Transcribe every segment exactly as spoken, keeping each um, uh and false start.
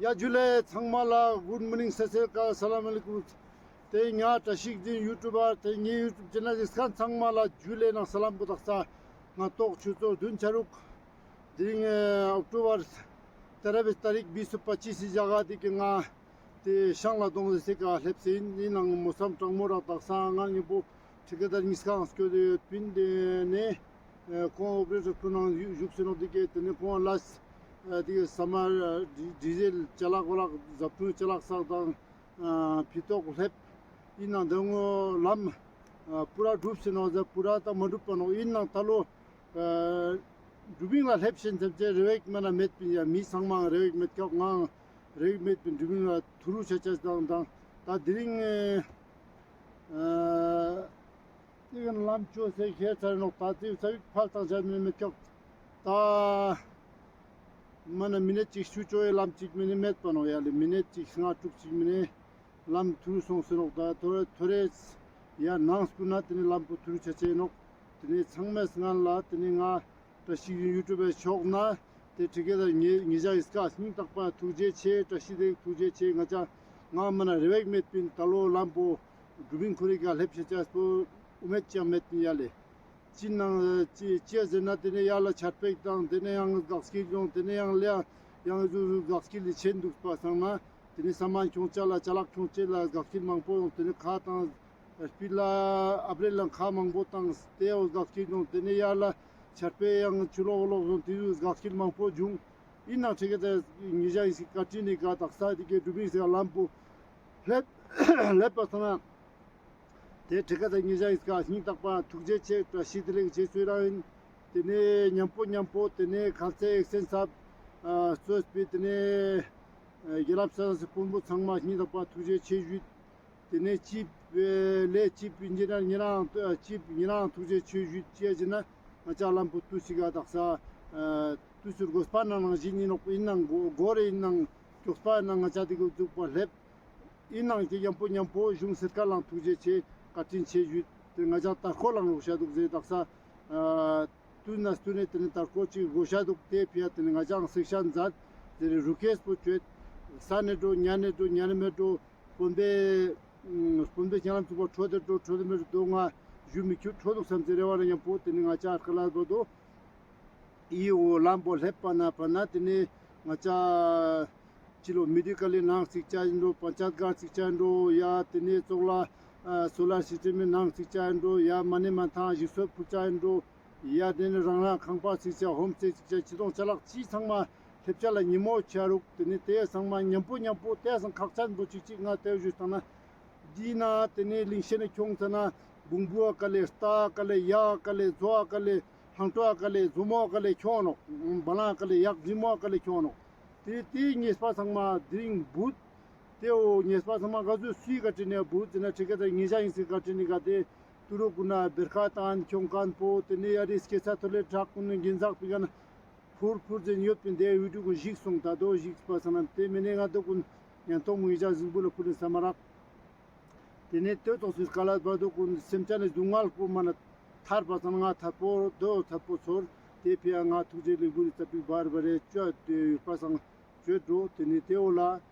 ཡ་ཇུ་ལེ་ཚང་མ་ལ། Good morning, སད་སི་རི་ཨ་ཀལ། ཨ་སཱ་ལམ་ཨ་ལེ་ཀུམ། ཏེ་ང་བཀྲ་ཤིས་འཛིན་ཡུ་ཊུབ་པར་ཏེ་ངའི་ཡུ་ཊུབ་ཅེ་ནལ་གཟིགས་མཁན་ཚང་མ་ལ་ཇུ་ལེ་ནང་སཱ་ལམ་གུ་དག་ས། སྔ་ཏོག་ཆུ་ཚོད་བདུན་ཆ་རུག་དེ་རིང་ཨོག་ཊོ་བར་ཏེ་ར་བིས་ཏ་རིག་བིས་སུ་པ་ཅིས་སི་ཞག་ག་དེ་གི་ང་ཏེ་ཤང་ལ་དོང་ཟེར་སེ་ཀ་སླེབས་སེ་ཨིན། ཨིན་ནའང་མོ་སམ་གྲང་མོ་རག་དག་ས་ང་ཉམ་པོ་ཊི་ཀེ་དར་ཉིས་ཀའང་སྐྱོད་དེ་ཡོད་པིན། ཏེ་ནེ་ཁོང་ཨོ་པ་རེ་ཊར་ཁོ་ནང་བཞུགས་སེ་ནོག་དེ་གི་ཏེ་ནེ་ཁོང་ལ་དེ་གི་ས་མ་ཌི་ཟེལ་ཅ་ལག་གོ་ལག་ཟབ་ཐུང་ཅ་ལག་སག་དང་ཕི་ཏོག་ལེབ། ཨིན་ནའང་དེ་ངོ་ལམ་པུ་ར་གྲུབ་སེ་ནོག་ཟེར་པུ་ར་ད་མ་གྲུབ་པ་ནོག་ཨིན་ནའང་ད་ལོ་ཨ་གྲུབ་ཨིན་ལ་ལེབ་ཤེན་ཙམ་ཅེ་རེ་བེག་མ་ན་མེད་པིན། ཡ་མི་ཚང་མའང་རེ་བེག་མེད་ཀྱོག་ངའང་རེ་བེག་མེད་པིན། གྲུབ་ཨིན་ལ་ཐུ་རུ་ཆ་ཆ་དང་དང་ད་དེ་རིང་ཨ་དེ་གི་ལམ་ཅོས་སེ་ཁྱེར་ཚར་ནོག་ད་དེ་ཚ་བིག་ཕལ་དང་ཆ་མི་མེད་ཀྱོག་ད་མ་ན་མི་ནེ་ཅིག་ཤུ་ཅོ་ཡི་ལམ་ཅིག་མ་ནེ་མེད་པ་ནོག་ཡ་ལེ་མི་ནེ་ཅིག་ལྔ་དྲུག་ཅིག་མ་ནེ་ལམ་ཐུ་རུ་སོང་སེ་ནོག་ད་ཐོ་རེ་ཐོ་རེ་ཡ་ནང་སྐུ་ན་ཏེ་ནེ་ལམ་པོ་ཐུ་རུ་ཆ་ཆ་ཨིན་ནོག་ཏེ་ནེ་ཚང་མའི་སྔན་ལ་ཏེ་ནེ་ང་བཀྲ་ཤིས་ཡུ་ཊུབ་པའི་ཕྱོགས་ནེ་ཏེ་ཊི་ཀེ་དར་ཉེ་ཉེ་ཞ་ཨིས་ཀ་སྙིང་ཐག་པ་ཐུགས་རྗེ་ཆེ། བཀྲ་ཤིས་བདེ་ལེགས། ཐུགས་རྗེ་ཆེ། ང་ཅ་ང་མ་ན་རེ་བེག་མེད་པིན། ད་ལོ་ལམ་པོ་གྲུབ་ཨིན་ཁོ་རེ་ག་ལེབ་ཤེ་ཆ་སྤོ་འུ་མེད་ཅང་མེད་པིན་ཡ་ལེ། ཅི་ནང་ཅི་ཅི་ཟེར་ན་ཏེ་ནེ་ཡར་ལ་ཆར་པེག་དང་ཏེ་ནེ་ཡང་དགག་སྐྱིལ་ཡོང་ཏེ་ནེ་ཡང་ལེ་ཡང་ཟུ་ཟུ་དགག་སྐྱིལ་ལི་ཆེན་འདུག་པ་སང་ན་ཏེ་ནེ་ས་མ་ཁྱོང་ཅ་ལ་ཅ་ལག་ཁྱོང་ཅ་ལ་དགག་སྐྱིལ་མང་པོ་ཡོང་། ཏེ་ནེ་ཁ་དང་སྤི་ལ་ཨབ་རེ་ལ་ཁ་མང་པོ་དང་ཏེ་འོ་དགག་སྐྱིལ་ཡོང་། ཏེ་ནེ་ཡར་ལ་ཆར་པེ་ཡང་ཆུ་ལོག་ལོག་ཡོང་། ཏེ་ཟུ་དགག་སྐྱིལ་མང་པོ་བྱུང་། ཨིན་ནའང་ཁྲི་ཀ་ཏ་ཉེ་ཞ་ཨིན་སི་བཀའ་དྲིན་ནི་ཀ་དག་ས་དེ་གའི་གྲུབ་ཨིན་སི་ལམ་པོ་ལེབ་ལེབ་པ་སང་ན། ཏེ་ཁྲི་ཀ་ཏ་ཉེ་ཞ་ཨིས་ཀ་སྙིང་ཐག་པ་ཐུགས་རྗེ་ཆེ། བཀྲ་ཤིས་བདེ་ལེགས་རྗེས་སུ་ཡི་རང་ཨིན། ཏེ་ནེ་ཉམ་པོ་ཉམ་པོ་ཏེ་ནེ་ཁ་ཚེ་ཨེག་སེན་སབ་གཙོས་པའི་ཏེ་ནེ་རྒྱལ་ལ་སང་སི་དཔོན་པོ་ཚང་མ་སྙིང་ཐག་པ་ཐུགས་རྗེ་ཆེ་ཞུས། ཏེ་ནེ་ཅིབ་ལེ་ཅིབ་ཨིན་ཇི་ནར་ཉེ་རང་ཅིབ་ཉེ་རང་ཐུགས་རྗེ་ཆེ་ཞུས། ཅི་ཡ་ཟེར་ན་ང་ཅ་ལམ་པོ་ཏུས་སི་ཀ་དག་ས་ཏུས་སི་དགོས་པ་ནང་ནང་ཞིག་ཨིན་ནོག་ཨིན་ནའང་གོ་རེ་ཨིན་ནའང་མགྱོགས་པ་ནང་ང་ཅ་དེ་གོ་འཛུགས་པ་ལེབ། ཨིན་ནའང་ཀྱེ་ཉམ་པོ་ཉམ་པོ་གཞུང་སྲིད་ཀ་ལའང་ཐུགས་རྗེ་ཆེ། བཀའ་དྲིན་ཆེ་ཞུས། ཏེ་ང་ཅ་དར་ཁོ་ལའང་རོགས་ཤ་འདུག་ཟེར་དག་ས་ཨ་ཏུས་ན་སྟུ་ནེ་ཏེ་ནེ་དར་ཁོ་ཅིག་རོགས་ཤ་འདུག་ཏེ་ཕི་ཡ་ཏེ་ནེ་ང་ཅའང་སིག་ཤ་མཛད་ཟེར་རུ་ཁེས་པོ་ཅོད་ས་ནེ་འགྲོ་ཉ་ནེ་འགྲོ་ཉ་ནེ་མེ་འགྲོ་དཔོན་པོའི་དཔོན་པོའི་ཁྱེད་རང་ཚོ་པ་འཕྲོ་དེ་འགྲོ་འཕྲོ་དེ་མེ་འགྲོ་ང་ཞུ་མི་ཁྱུ་འཕྲོ་འདུག་བསམ་ཟེར་རེ་བ་ན་ཉམ་པོ་ཏེ་ནེ་ང་ཅ་ཨར་ཁ་ལ་བོ་དོ། ཨི་འོ་ལམ་པོ་ལེབ་པ་ན་པ་ན་ཏེ་ནེ་ང་ཅ་ཅི་ལོ་མེ་ཌི་ཀལ་ལི་ནང་སིག་ཆ་ཨིན་འགྲོ། པན་ཅ་ཡད་གར་སིག་ཆ་ཨིན་འགྲོ། ཡ་ཏེ་ནེ་ཙོག་ལ་སོ་ལར་སིས་ཊེམ་ནང་སིག་ཆ་ཨིན་འགྲོ། ཡ་མ་ནེ་མ་ཐང་ཞིག་སོ་ཕུལ་ཆ་ཨིན་འགྲོ། ཡ་ཏེ་ནེ་རང་རང་ཁང་པ་སིག་ཆ་ཧོམ་སྟེ་སིག་ཆ་ཅི་དོང་ཅ་ལག་ཅི་ཚང་མ་ལེབ་ཆ་ལ་ཉི་མོ་ཆ་རུག་ཏེ་ནེ་ཏེ་ཚང་མ་ཉམ་པོ་ཉམ་པོ་ཏེ་སང་ཁག་ཅན་པོ་ཅིག་ཅིག་ང་ཏེ་ཞུས་ཏང་ན། འདི་ན་ཏེ་ནེ་ལིང་ཤེད་ནེ་ཁྱོང་ཙ་ན་བུང་བུ་ཨ་ཀ་ལེ་རྟ་ཨ་ཀ་ལེ་ཡ་ཨ་ཀ་ལེ་མཛོ་ཨ་ཀ་ལེ་ལྷང་ཏོ་ཨ་ཀ་ལེ་མཛོ་མོ་ཨ་ཀ་ལེ་ཁྱོང་ནོག་བ་ལང་ཨ་ཀ་ལེ་ཡག་རི་མོ་ཨ་ཀ་ལེ་ཁྱོང་ནོག་ཏེ་ཏེ་ཉེས་པ་ཚང་མ་དེ་རིང་བུད། ཏེ་འོ་ཉེས་པ་ཚང་མ་ག་ཟུག་སུའི་བཀའ་དྲིན་ནེ་བུད་ཟེར་ན་ཁྲི་ཀ་ཏ་ཉེ་ཞ་ཨིན་སི་བཀའ་དྲིན་ནི་ག་ཏེ་ཏུ་རུ་གུན་ན་བེར་ཁ་ཏང་ཁྱོང་ཁན་པོ་ཏེ་ནེ་ཡ་རི་སྐྱེ་ས་ཐོ་ལེ་བྲག་གུན་ནེ་གིན་ཟག་པི་ག་ན་ཕུར་ཕུར་ཟེར་ཡོད་པིན། ཏེ་བི་ཌིའོ་གུན་ཞིག་སོང་ད་དོ་ཞིག་པ་སང་ན་ཏེ་མེ་ནེ་ང་དོ་གུན་ཉན་ཐོང་མུ་ཡི་ཇ་ཟིང་བུ་ལ་ཕུལ་ལིན་ས་མ་རག་ཏེ་ནེ་ཏེ་ཙོགས་སུ་ཀ་ལ་བ་དོ་གུན་སེམས་ཅན་ནི་སྡུག་བསྔལ་པོ་མ་ན་ཐར་པ་སང་ང་ཐར་པོ་དོ་ཐར་པོ་ཚོར། ཏེ་ཕི་ཡ་ང་ཐུགས་རྗེ་ལེགས་འབུལ་ལི་ཙ་པིག་བར་བ་རེ་ཅོ་ཡོད་པ་སང་ཅོ་འགྲོ། ཏེ་ནེ་ཏེ་འོ་ལ་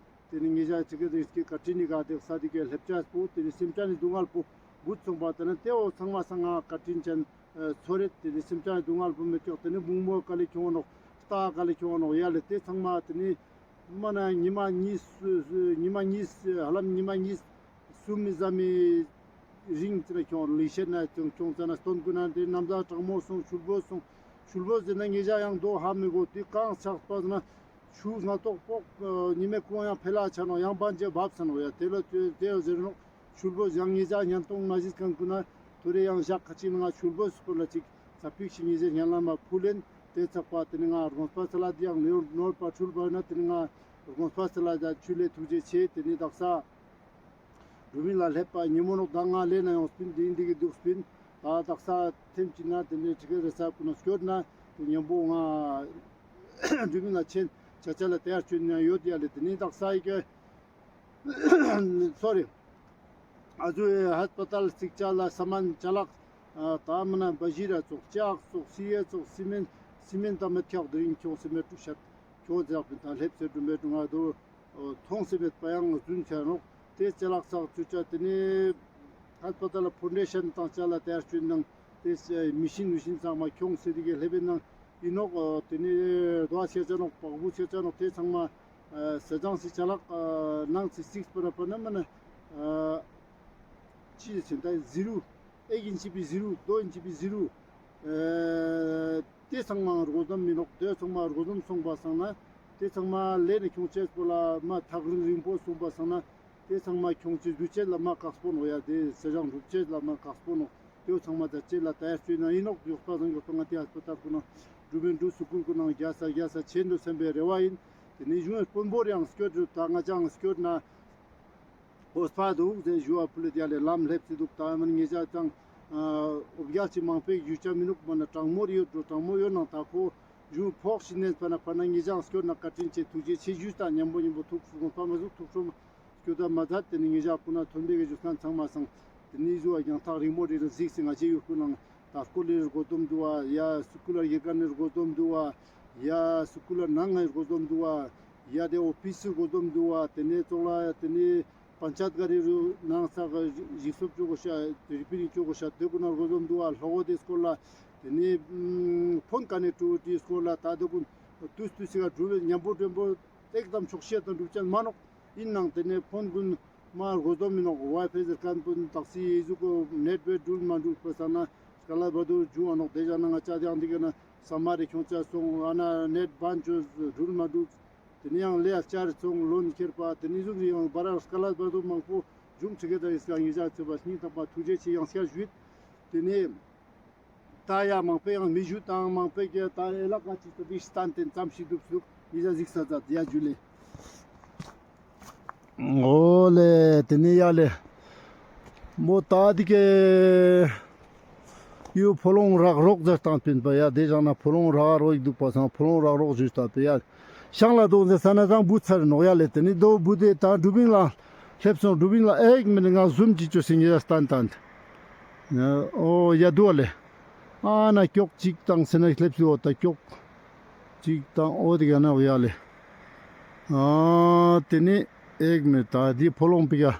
ཏེ་ནེ་ཉེ་ཞ་ཁྲི་ཀ་ཏ་ཉིས་ཀི་བཀའ་དྲིན་ནི་ག་ཏེ་ས་ཏེ་ཀེ་ལེབ་ཆ་པོ་ཏེ་ནེ་སེམས་ཅན་ནི་སྡུག་བསྔལ་པོ་བུད་སོང་པ་ཏེ་ནེ་ཏེ་འོ་ཚང་མ་སང་ང་བཀའ་དྲིན་ཅན་ཚོར་རེད། ཏེ་ནེ་སེམས་ཅན་སྡུག་བསྔལ་པོ་མེད་ཀྱོག་ཏེ་ནེ་བུང་མོ་ཨ་ཀ་ལེ་ཁྱོང་ནོག་རྟ་ཨ་ཀ་ལེ་ཁྱོང་ནོག་ཡ་ལེ་ཏེ་ཚང་མ་ཏེ་ནེ་མ་ན་ཉི་མ་གཉིས་ཉི་མ་གཉིས་ཧ་ལམ་ཉི་མ་གཉིས་གསུམ་མི་ཟ་མི་རིང་ཙི་ན་ཁྱོང་ལིང་ཤེད་ན་ཁྱོང་ཁྱོང་ཙ་ན་སྟོན་གུན་ན་ཏེ་ནམ་ཟླ་གྲང་མོ་སོང་ཆུ་བོ་སོང་ཆུ་བོ་ཟེར་ན་ཉེ་ཞ་ཡང་དོ་ཧ་མི་གོ་ཏེ་གང་ཆགས་པ་ན་ཆུ་སྔ་ཏོག་པོག་ཉི་མའི་ཁོང་ཡང་ཕེ་ལ་ཆ་ནོག་ཡང་བན་ཅེ་བབ་ས་ནོག་ཡ་ཏེ་ལོ་ཏེ་ཏེ་ཟེར་ནོག་ཆུ་བོ་ཡང་ཉེ་ཞ་ཉན་ཐོང་མ་ཞིག་གང་གུན་ན་ཐོ་རེ་ཡང་ཞག་ཁ་ཅིག་ན་ང་ཆུ་བོ་སྐོར་ལ་ཅིག་ཚ་ཕིག་ཤིག་ཉེ་ཞ་ཉན་ལ་མ་ཕུལ་ལེན་ཏེ་ཚག་པ་ཏེ་ནེ་ང་རྒོང་སྤ་ས་ལ་ཏེ་ཡང་ནོར་ནོར་པ་འཁྲུལ་པ་ཡོད་ན་ཏེ་ནེ་ང་རྒོང་སྤ་ས་ལ་ད་ཆུ་ལེ་ཐུགས་རྗེ་ཆེ། ཏེ་ནེ་དག་ས་འགྲུལ་མི་ལ་ལེབ་པ་ཉེ་མོ་ནོག་ད་ང་ལེ་ན་ཡོང་སྤིན་ཏེ་འདི་གི་དུག་སྤིན་ད་དག་ས་ཐེམ་ཅིག་ན་ཏེ་ནེ་ཁྲི་ཀ་རེ་ས་གུན་ན་སྐྱོད་ན་ཏེ་ཉམ་པོ་ང་འགྲུལ་མི་ལ་ཆེན་ཆ་ཆ་ལ་ཏེ་ཡར་ཆུན་ན་ཡོད་ཡ་ལེ། ཏེ་ནེ་དག་ས་ཡི་གེ་སོ་རི། ཨ་ཟུ་ཧས་པ་ཏལ་སིག་ཆ་ལ་ས་མན་ཅ་ལག་ཨ་ད་མ་ན་བ་ཞི་ར་ཙོགས་ལྕགས་ཙོགས་སི་ཡེ་ཙོགས་སི་མེན་སི་མེན་ད་མེད་ཁྱག་དེ་རིང་ཁྱོང་སི་མེན་ཀྲུ་ཤད་ཁྱོང་ཟེར་པིན་ད་ལེབ་སེ་ཀྲུ་མེ་ཀྲུ་ང་དོ་ མཐོང་སེ་མེད་པ་ཡང་རྫུན་ཆ་ནོག། ཏེ་ཅ་ལག་ཚག་ཚུད་ཅ་ཏེ་ནེ་ཧས་པ་ཏལ་ལ་ཕོན་ཌེ་ཤན་དང་ཅ་ལག་ཏེ་ཡར་བཅོས་ནང་ཏེ་མི་ཤིན་ཝི་ཤིན་ཚང་མ་ཁྱོངས་སེ་ཏེ་གི་ལེབ་ཨིན་ནང་ཨིན་ནོག། ཏེ་ནེ་རྡོ་ཤེ་ཆ་ནོག་པག་བུ་ཤེ་ཆ་ནོག། ཏེ་ཚང་མ་ཟ་ཅང་སི་ཅ་ལག་ནང་སི་སིགས་པ་ན་པ་ན་མ་ན་ཅི་ཟེར་ད་ཟི་རུ་ཨེག་ཨིན་ཅི་པི་ཟི་རུ་རྡོ་ཨིན་ཅི་པི་ཟི་རུ། ཏེ་ཚང་མ་རྒོ་ཟོམ་མི་ནོག། ཏེ་ཚང་མ་རྒོ་ཟོམ་སོང་པ་སང་ན་ཏེ་ཚང་མ་ལེ་ནེ་ཁྱོང་ཅེས་པོ་ལ་མ་ཐག་རིང་རིང་པོ་སོང་པ་སང་ན་ཏེ་ཚང་མ་ཁྱོང་ཅེས་དུ་ཅེས་ལ་མ་ཀགས་པོ་ནོག་ཡ། ཏེ་ཟ་ཅང་སྒྲུབ་ཅེས་ལ་མ་ཀགས་པོ་ནོག། ཏེ་ཚང་མ་ད་ཅེས་ལ་ད་ཡར་བཅོས་ན་ཨིན་ནོག། ཡོག་པ་སང་ཡོག་པ་ང་ཏེ་ཧས་པ་ཏལ་ཀུན་ནང་འགྲུལ་པ་འགྲུལ་སྐུལ་ཀུན་ནང་རྒྱལ་ས་རྒྱལ་ས་ཆེན་དུ་སེམས་པའི་རེ་བ་ཨིན། ཏེ་ནེ་གཞུང་དཔོན་པོ་རེ་ཡང་སྐྱོད་རུ་ད་ང་ཅང་སྐྱོད་ན། ཨོ་སྤ་དུག་ཟེར་ཞུ་བ་ཕུལ་ལེ་ཡ་ལེ། ལམ་ལེབ་སེ་དུག། ད་མན་ངེ་ཅག་ཅང་འོ་བརྒྱལ་ཅིག་མང་པོ་ཞིག་ཞུ་ཅ་མི་ནུག། མ་ན་གྲང་མོ་ཡོད་འགྲོ། གྲང་མོ་ཡོད་ནང་ད་ཁོ་ཞུ་ཕོག་ཤི་ནེ་པ་ན་པ་ན་ངེ་ཅག་སྐྱོར་ན་བཀའ་དྲིན་ཆེ་ཐུགས་རྗེ་ཆེ་ཞུས། ད་ཉམ་པོ་ཉམ་པོ་ཐུགས་སུ་དགོངས་པ་མ་ཟུག་ཐུགས་སྲོ་མ་སྐྱོད་ད་མ་ཛད། ཏེ་ནེ་ངེ་ཅག་ཀུན་ན་ཐོན་པའི་གི་ཞུ་ཁན་ཚང་མ་སང་ཏེ་ནེ་ཞུ་བ་ཡང་ཐག་རིང་མོ་རེ་རེ་གཟིགས་སེ་ང་ཅི་ཡུལ་ཀུན་ནང་ད་སྐོར་ལས་རྒོ་ཟོམ་དུག་བ་ཡ། སྐུལ་ལ་ཡེ་ཀ་ནེ་རྒོ་ཟོམ་དུག་བ་ཡ། སྐུལ་ལ་ནང་ང་རྒོ་ཟོམ་དུག་བ་ཡ། ཏེ་ཨོ་ཕིས་སི་རྒོ་ཟོམ་དུག་བ། ཏེ་ནེ་ཙོག་ལ་ཏེ་ནེ་པན་ཅད་ག་རི་རུ་ནང་ས་ག་ཞིག་སོབ་ཅོ་གོ་ཤ་རི་པི་རིང་ཅོ་གོ་ཤ་ཏེ་ཀུན་ན་རྒོ་ཟོམ་དུག་བ། ལྷོ་གོ་ཏེ་སྐོར་ལ་ཏེ་ནེ་ཕོན་ཀ་ནེ་ཀྲུ་ཏེ་སྐོར་ལ་ད་ཏེ་ཀུན་ཏུས་ཏུས་སི་ག་གྲུབ་པའི་ཉམ་པོ་དྲོན་པོ་ཨེག་དམ་ཆོག་ཤེས་དང་གྲུབ་ཅན་མ་ནོག། ཨིན་ནང་ཏེ་ནེ་ཕོན་ཀུན་མ་རྒོ་ཟོམ་མི་ནོག། ཝའི་ཕའི་ཟེར་ཁན་ཀུན་ཏག་སི་ཨི་ཟུག་གོ་ནེཊ་ཝེ་འགྲུལ་མ་འགྲུལ་པ་སང་ན་སྐལ་བ་དུ་ཇུ་བ་ནོག། ཏེ་ཞག་ན་ང་ཅག་ཏེ་ཡང་ཏེ་ག་ན་ས་མ་རེ་ཁྱོང་ཅ་སོང་། ཨ་ན་ནེཊ་བན་ཅོས་འགྲུལ་མ་འགྲུལ། ཏེ་ནེ་ཡང་ལེ་ཨ་ཅར་སོང་ལོན་ཁྱེར་པ་ཏེ་ནེ་ཟུག་རི་ཡང་བ་ར་སྐལ་བ་དུ་མང་པོ་ཇུང་ཁྲི་གེ་ད་ཡིས་ཀ་ངེ་ཅག་ཚེ་བ་སྙིང་ཐག་པ་ཐུགས་རྗེ་ཆེ་ཡང་སྐྱར་ཞུས། ཏེ་ནེ་ད་ཡ་མང་པོ་ཡང་མི་ཞུ་དང་མང་པོ་གི་ད་ཨེ་ལ་ཀ་ཅིག་ཏུ་བིས་སྟན་ཏེ་ཙམ་ཞིག་དུག་ཟུག་ཡི་ཟ་ཟིག་ས་ཛད་ཡ་ཇུ་ལེ། འོ་ལེ་ཏེ་ནེ་ཡ་ལེ་མོ་ད་ཏེ་གི་ཡུ་ཕོ་ལོང་རག་རོག་ཟེར་སྟངས་པིན་པ་ཡ། ཏེ་ཞག་ན་ཕོ་ལོང་རག་རོག་དུག་པ་སང་ཕོ་ལོང་རག་རོག་ཞུས་ཏ་པེ་ཡ། ཤང་ལ་དོག་ཟེར་ས་ན་ཚང་བུད་ཚར་ནོག་ཡ་ལེ། ཏེ་ནེ་དོ་བུད་དེ་ད་དྲུབ་ཨིན་ལ་ལེབ་སོང་། དྲུབ་ཨིན་ལ་ཨེག་མེ་ནེ་ང་ཟུམ་ཅིག་ཅོས་སེ་ངེ་ཡ་སྟན་ཏན། འོ་ཡ་དུག་ལེ། ཨ་ན་ཀྱོག་ཅིག་དང་སེ་ན་ལེབ་སི་འོ་ད་ཀྱོག་ཅིག་དང་འོ་ཏེ་ག་ན་འོ་ཡ་ལེ། ཨ་ཏེ་ནེ་ཨེག་མེ་ད་ཏེ་ཕོ་ལོང་པི་ཀ་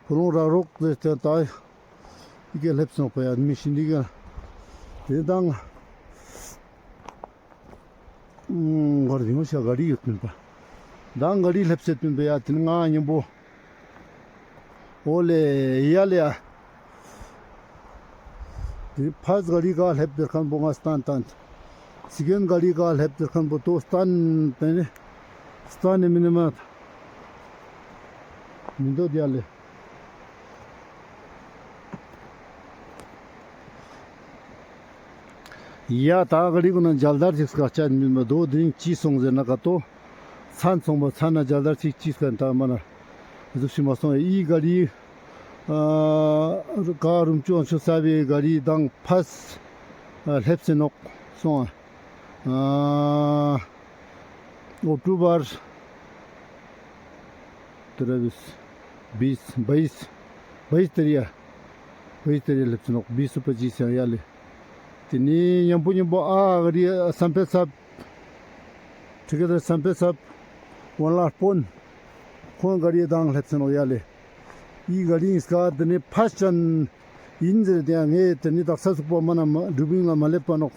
ཕོ་ལོང་རག་རོག་ཏེ་ཏེ་ད་ཨི་ཀེ་ལེབ་སོང་པ་ཡ་མི་ཤིན་ཏེ་ག་ཏེ་དང་ཨུམ་གར་དེ་ངོ་ཤ་ག་རི་ཡོད་པིན་པ། དང་ག་རི་ལེབ་སེད་པིན་པ་ཡ་ཏེ་ནེ་ང་ཉམ་པོ། འོ་ལེ་ཡ་ལེ་ཡ། ཏེ་ཕས་ག་རི་ག་ལེབ་ཏེ་ཁན་པོ་ང་སྟན་ཏན། སི་ཀན་ག་རི་ག་ལེབ་ཏེ་ཁན་པོ་ཏོ་སྟན་ཏེ་ནེ་སྟན་ནེ་མི་ནེ་མ་མི་དོ་ཏེ་ཡ་ལེ། ཡ་ད་ག་རི་གུན་ན་ཇལ་དར་ཅིག་སྐར་ཆ་མི་མ་དོ་དེ་རིང་ཅི་སོང་ཟེར་ན་ཀ་ཏོ་ཚན་སོང་པ་ཚན་ན་ཇལ་དར་ཅིག་ཅི་སྐར་ད་མ་ན་ཟུག་ཤི་མ་སོང་། ཨི་ག་རི་ཨ་ཀ་རུམ་ཅུ་ཨང་ཆུ་ས་བའི་ག་རི་དང་ཕས་ཨ་ལེབ་སེ་ནོག་སོང་ཨ། ཨ་ཨོག་ཊོ་བར་ཏེ་ར་བིས་བིས་བའིས་བའིས་ཏ་རིག་ཡ་བའིས་ཏ་རིག་ཡ་ལེབ་སེ་ནོག་བིས་སུ་པ་ཅིས་ཡང་ཡ་ལེ། ཏེ་ནེ་ཉམ་པོ་ཉམ་པོ་ཨ་ག་རི་སམ་ཕེ་སབ་ཁྲི་ཀེ་ཏར་སམ་ཕེ་སབ་ཝན་ལ་སྤོན་ཁོང་ག་རི་དང་ལེབ་སེ་ནོག་ཡ་ལེ། ཨི་ག་རི་ཨིན་སྐ་ཏེ་ནེ་ཕས་ཅན་ཨིན་ཟེར་ཏེ་ཡང་ངས་ཏེ་ནེ་དག་ས་ཚུགས་པ་མ་ན་མ་དྲུབ་ཨིན་ལ་མ་ལེབ་པ་ནོག།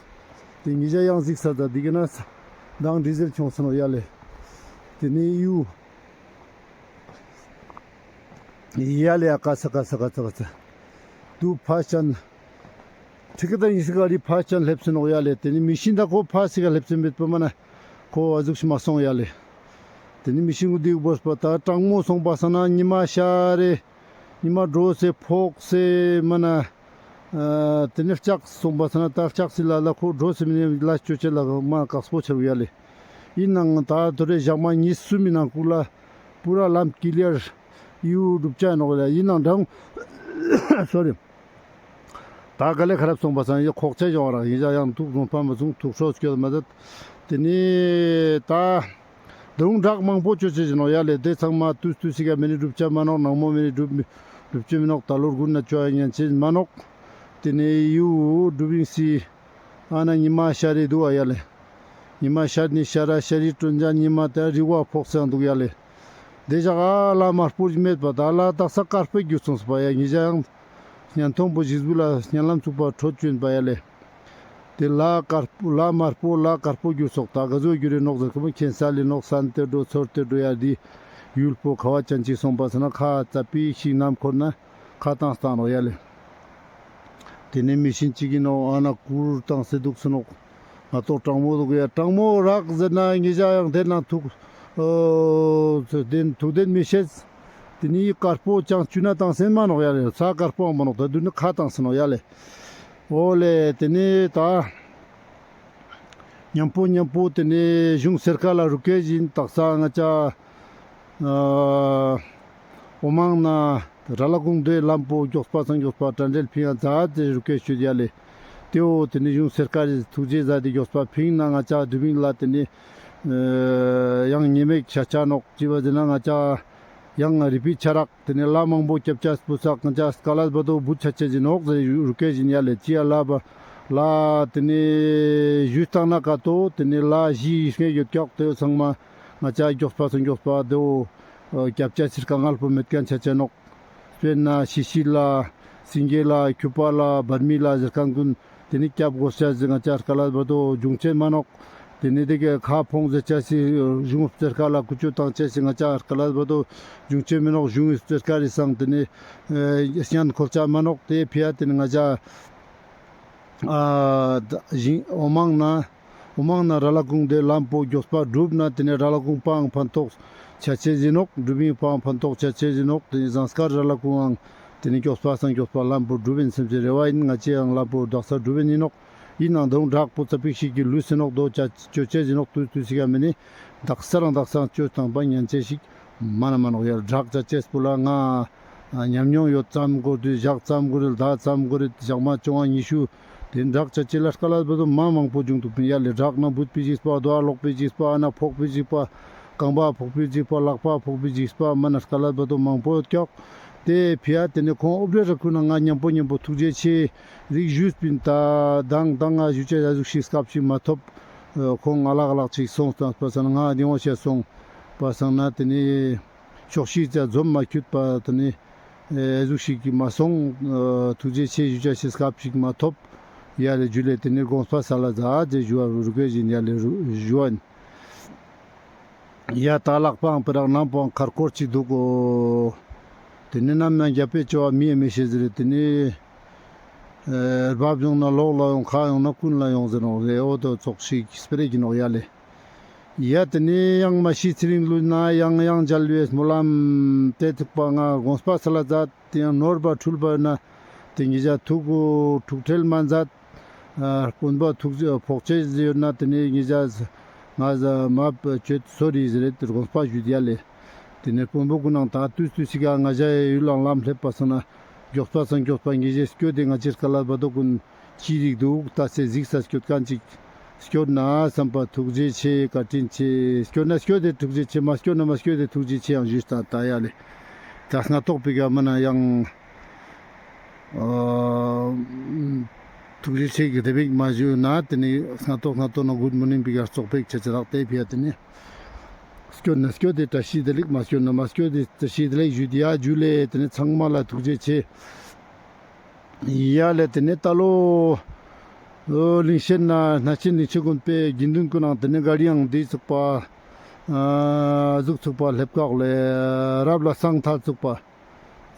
ཏེ་ཉེ་ཞ་ཡང་གཟིགས་ས་ད་ཏེ་གི་ན་ས་དང་ཌི་ཟེལ་ཁྱོངས་སེ་ནོག་ཡ་ལེ། ཏེ་ནེ་ཡུ་ཡ་ལེ་ཡ་ཀ་ས་ཀ་ས་ཀ་ས་ཀ་ས་དུ་ཕས་ཅན་ཁྲི་ཀེ་ཏར་ཨིན་སྐ་རི་ཕས་ཅན་ལེབ་སེ་ནོག་ཡ་ལེ། ཏེ་ནེ་མི་ཤིན་ད་ཁོ་ཕས་སི་ཀ་ལེབ་སེ་མེད་པ་མ་ན་ཁོ་ཨ་ཟུག་ཤི་མ་སོང་ཡ་ལེ། ཏེ་ནེ་མི་ཤིན་གུ་དིག་བོས་པ་ད་གྲང་མོ་སོང་པ་སང་ན་ཉི་མ་ཤར་རེ་ཉི་མ་དྲོས་སེ་ཕོག་སེ་མ་ན་ཨ་ཏེ་ནེ་ལྕགས་སོང་པ་སང་ན་ད་ལྕགས་སི་ལ་ལ་ཁོ་དྲོས་སེ་མི་ནེ་ལ་ཅོ་ཅེ་ལ་མ་ཀགས་པོ་ཆ་རུ་ཡ་ལེ། ཨིན་ནང་ད་དོ་རེ་ཞག་མ་ཉིས་སུམ་མི་ནང་ཁུག་ལ་པུ་ར་ལམ་ཀི་ལི་ཡར་ཡུ་གྲུབ་ཆ་ནོག་ལེ། ཨིན་ནང་འདྲ་སོ་རི། ད་ག་ལེ་ཁ་རབ་སོང་པ་སང་ཡ་ཁོག་ཆ་ཡོང་ར་ཡིན་ཡང་ཐུགས་རྫོང་ཕམ་མ་སོང་ཐུགས་སྲོག་སྐྱོད་མ་ད། ཏེ་ནེ་ད་དུང་བྲག་མང་པོ་ཅོ་ཅེ་ཅི་ནོག་ཡ་ལེ། ཏེ་ཚང་མ་ཏུས་ཏུས་སི་ཀ་མེ་ནི་གྲུབ་ཆ་མ་ནོག། ནང་མོ་མེ་ནི་གྲུབ་གྲུབ་ཆ་མི་ནོག། ད་ལོར་དགུན་ན་ཅོ་ཡ་ཉན་ཅེ་མ་ནོག། ཏེ་ནེ་ཡུ་གྲུབ་ཨིན་སི་ཨ་ན་ཉི་མ་ཤར་རི་དུག་ཨ་ཡ་ལེ། ཉི་མ་ཤར་ནི་ཤར་ར་ཤར་རི་ཀྲོན་ཇ་ཉི་མ་ད་རི་བ་ཕོག་སེ་ཡང་དུག་ཡ་ལེ། དེ་ཞག་ཨ་ལ་དམར་པོ་ཞིག་མེད་པ་ད་ལ་དག་ས་དཀར་པོ་གྱུར་སོང་སོ་པ་ཡ། ཉེ་ཞག་ཡང་བརྙན་ཐུང་པོ་ཞིག་བུ་ལ་བརྙན་ལམ་ཚུགས་པ་འཕྲོད་བཅོས་པ་ཡ་ལེ། དེ་ལ་དཀར་པོ་ལ་དམར་པོ་ལ་དཀར་པོ་གྱུར་སོག་ད་ག་ཟོ་གྱུར་རེ་ནོག་ཟེར་ཁོ་མོ་ཁྱེན་ས་ལི་ནོག་སན་ཏེ་འགྲོ་ཚོར་ཏེ་འགྲོ་ཡ། དེ་ཡུལ་པོ་ཁ་བ་ཅན་ཅིག་སོང་པ་སོང་ན་ཁ་ཙ་པིག་ཤིག་ནམ་འཁོར་ན་ཁ་བཏང་སྟངས་ནོག་ཡ་ལེ། དེ་ནས་མི་ཤིན་ཅིག་གི་ནོག་ཨ་ན་ཀུར་བཏང་སེ་འདུག་སེ་ནོག་ང་ཏོག་གྲང་མོ་འདུག་ཡ། གྲང་མོ་རག་ཟེར་ན་ཉེ་ཞག་ཡང་དེ་ན་ཐུག་ཨོ་དེ་ཐུག་དེན་མི་ཤེས། དེ་ནི་དཀར་པོ་ཅང་ཅུ་ན་བཏང་སེ་མ་ནོག་ཡ་ལེ། ས་དཀར་པོའང་མ་ནོག་ད་དུ་ནི་ཁ་བཏང་སེ་ནོག་ཡ་ལེ། ཨོ་ལེ་དེ་ནི་ད་མཉམ་པོ་མཉམ་པོ་དེ་ནི་གཞུང་སེར་ཁ་ལ་རུ་ཀེ་བཞིན་དག་ས་ང་ཅག་ཨ་འོ་མང་ན་ར་ལ་ཀུང་དེ་ལམ་པོ་མགྱོགས་པ་སང་མགྱོགས་པ་དྲ་འབྲེལ་ཕིང་ཡ་ཛད་དེ་རུ་ཀེ་ཞུ་ཡ་ལེ། དེའོ་དེ་ནི་གཞུང་སེར་ཁ་རི་ཐུགས་རྗེ་ཟ་དེ་མགྱོགས་པ་ཕིང་ན་ང་ཅག་དུ་བིང་ལ་དེ་ནི་ཡང་ཉེ་མེད་ཆ་ཆ་ནོག་ཅི་བ་ཟེར་ན་ང་ཅག་ཡང་རི་པི་ཆ་རག་དེ་ནི་ལ་མང་པོ་སྐྱབས་ཆ་སྤུ་སག་ང་ཅག་སྐ་ལ་བ་དོ་བུ་ཆ་ཆེ་ཟིན་ནོག་ཟེར་རུ་ཀེ་བཞིན་ཡ་ལེ། ཅི་ཡ་ལ་བ་ལ་དེ་ནི་ཞུས་བཏང་ན་ཀ་ཏོ་དེ་ནི་ལ་ཞི་ཡི་སྔས་ཡོད་ཀྱོག་དེ་ཚང་མ་ང་ཅག་མགྱོགས་པ་སང་མགྱོགས་པ་དེའོ་སྐྱབས་ཆ་ཕྱིར་དཀའ་ངལ་པོ་མེད་མཁན་ཆ་ཆེ་ནོག་དཔེར་ན་ཤི་ཤི་ལ་སིང་གེ་ལ་ཁྱུ་པ་ལ་བར་མི་ལ་ཟེར་མཁན་ཀུན་དེ་ནི་སྐྱབས་དགོས་ཤ་ཟེར་ང་ཅག་སྐ་ལ་བ་དོ་འབྱུང་ཆེན་མ་ནོག་དེ་ནི་དེ་གའི་ཁ་ཕོང་ཟེར་ཆ་སི་གཞུང་སེར་ཁ་ལ་ཀུ་ཅོ་བཏང་ཆ་སི་ང་ཅག་སྐ་ལ་བ་དོ་འབྱུང་ཆེན་མི་ནོག་གཞུང་སེར་ཁ་རི་སང་དེ་ནི་སྙན་ཁོལ་ཆ་མ་ནོག་དེ་ཕི་ཡ་དེ་ནི་ང་ཅག་ཨ་ཞིང་འོ་མང་ན་འོ་མང་ན་ར་ལ་ཀུང་དེ་ལམ་པོ་མགྱོགས་པ་སྒྲུབ་ན་དེ་ནས་ར་ལ་ཀུང་པའང་ཕན་ཐོགས་ཆ་ཆེ་ཟིན་ནོག་སྒྲུབ་ཡིན་པའང་ཕན་ཐོགས་ཆ་ཆེ་ཟིན་ནོག་དེ་ནས་ཟངས་དཀར་ར་ལ་ཀུང་ཨང་དེ་ནས་མགྱོགས་པ་སང་མགྱོགས་པ་ལམ་པོ་སྒྲུབ་ཡིན་སེམས་ཀྱི་རེ་བ་ཡིན། ང་ཅི་ཡང་ལམ་པོ་དག་ས་སྒྲུབ་ཡིན་ཡིན་ནོག་ཡིན་ནང་དུང་བྲག་པོ་ཙ་པིག་ཞིག་གི་ལུས་ཟིན་ནོག་དོ་ཆ་ཆོ་ཆེ་ཟིན་ནོག་དུས་དུས་སི་ག་མི་ནི་དག་ས་རང་དག་ས་ཆོས་དང་པ་ཉན་ཆེ་ཞིག་མ་ན་མ་ནོག་ཡར་བྲག་ཆ་ཆེ་སྤུ་ལ་ང་ཉམས་མྱོང་ཡོད་ཙམ་གོ་དུས་ཞག་ཙམ་གོ་རེད་ཟླ་ཙམ་གོ་རེད་ཞག་མ་བཅོ་ལྔ་ཉི་ཤུ་དེ་བྲག་ཆ་ཆེ་ལ་སྐ་ལ་བ་དོ་མ་མང་པོ་བྱུང་འདུག་པིན་ཡ་ལེ། བྲག་ན་བུད་པི་ཞིག་པ་རྡོ་ཨ་ལོག་པི་ཞིག་པ་ཨ་ན་ཕོག་པི་ཞིག་པ་རྐང་པ་ཕོག་པི་ཞིག་པ་ལག་པ་ཕོག་པི་ཞིག་པ་མ་ན་སྐ་ལ་བ་དོ་མང་པོ་ཡོད་ཀྱོག་དེ་ཕི་ཡ་དེ་ནི་ཁོང་ཨོབ་རེ་ར་ཁུ་ན་ང་མཉམ་པོ་མཉམ་པོ་ཐུགས་རྗེ་ཆེ་རིག་ཞུས་པིན། ད་དང་དང་ང་ཞུ་ཆ་ཡ་ཟུག་ཞིག་སྐབས་ཤིག་མ་ཐོབ། ཁོང་ང་ལག་ལག་ཅིག་སོང་སྟངས་པ་སང་ང་དེ་འོང་ཤ་སོང་པ་སང་ན་དེ་ནི་ཤོག་ཤིག་ཙ་འཛོམས་མ་ཁྱུད་པ་དེ་ནི་ཨེ་ཟུག་ཞིག་གི་མ་སོང་། ཐུགས་རྗེ་ཆེ་ཞུ་ཆ་ཞིག་སྐབས་ཤིག་མ་ཐོབ། ཡ་ལེ་ཇུ་ལེ་དེ་ནི་དགོངས་པ་སལ་ལ་ཛད་ཟེར་ཞུ་བ་རུ་ཀེ་བཞིན་ཡ་ལེ་རུ་ཞུ་བ་ཡིན། ཡ་ད་ལག་པའང་པེ་རག་ནམ་པོའང་ཁར་ཁོར་ཅིག་འདུག་གོ། དེ་ནི་ནམ་ཡང་རྒྱབ་པེ་ཅོ་བ་མི་ཡ་མི་ཤེས་ཟེར་རེད། དེ་ནི་ཨེ་རྦབ་ཡོང་ན་ལོག་ལ་ཡོང་ཁ་ཡོང་ན་ཀུན་ལ་ཡོང་ཟེར་ནོག་རེད། འོ་དོ་ཙོགས་ཤིག་སྤེ་ར་གི་ནོག་ཡ་ལེ། ཡ་དེ་ནི་ཡང་མ་ཤི་ཚེ་རིང་ལུས་ན་ཡང་ཡང་མཇལ་བའི་སྨོན་ལམ་དེ་ཐུག་པ་ང་དགོངས་པ་སལ་ལ་ཛད། དེ་ཡང་ནོར་བ་འཁྲུལ་བ་ཡོད་ན་དེ་ཉིད་ཅག་ཐུག་གོ་ཐུག་ཁྲེལ་མ་ཛད། ཨ་དཔོན་པོ་ཐུགས་རྗེ་ཕོག་ཆེ་ཟེར་ཡོད་ན་དེ་ནས་ངེད་ཅག་ང་ཟ་མ་བཅོས་སོ་རི་ཟེར་རེད་དེ་དགོངས་པ་ཞུས་ཡ་ལེ། དེ་ནས་དཔོན་པོ་ཀུན་ནང་ད་དུས་དུས་སི་ག་ང་ཞ་ཡི་ཡུལ་ལང་ལམ་སླེབས་པ་སང་ན་མགྱོགས་པ་སང་མགྱོགས་པ་ངེད་ཅག་སྐྱོད་དེ་ང་ཅིར་ཀ་ལ་བ་དོ་ཀུན་ཅི་རིག་འདུག་ད་སེ་གཟིགས་ས་སྐྱོད་མཁན་ཅིག་སྐྱོད་ན་བསམ་པ་ཐུགས་རྗེ་ཆེ་བཀའ་དྲིན་ཆེ། སྐྱོད་ན་སྐྱོད་དེ་ཐུགས་རྗེ་ཆེ། མ་སྐྱོད་ན་མ་སྐྱོད་དེ་ཐུགས་རྗེ་ཆེ་ཡང་ཞུས་ད་ད་ཡ་ལེ། ད་སྔ་ཐོག་པི་ག་མ་ན་ཡང་། ཨ་ཐུགས་རྗེ་ཆེ་གི་དེ་བིག་མ་ཞུ་ན་དེ་ནི་སྔ་ཏོག་སྔ་ཏོག་ན་གུད་མོར་ནིང་བིག་ག་ཙོག་པེག་ཆེ་ཆེ་རག་དེ་ཕི་ཡ་དེ་ནི་སྐྱོད་ན་སྐྱོད་དེ་བཀྲ་ཤིས་བདེ་ལེགས། མ་སྐྱོད་ན་མ་སྐྱོད་དེ་བཀྲ་ཤིས་བདེ་ལེགས་ཞུ་དེ་ཡ་ཇུ་ལེ། དེ་ནི་ཚང་མ་ལ་ཐུགས་རྗེ་ཆེ། ཡ་ལེ་དེ་ནི་ད་ལོ་ལིང་ཤེད་ན་ན་ཆེན་ལིང་ཤེད་དགོན་པའི་དགེ་འདུན་ཀུན་ནང་དེ་ནི་ག་རི་ཡང་འདི་ཚུགས་པ་ཨ་ཟུག་ཚུགས་པ་སླེབས་ཀག་ལེ། རབ་ལ་སང་ཐལ་ཚུགས་པ།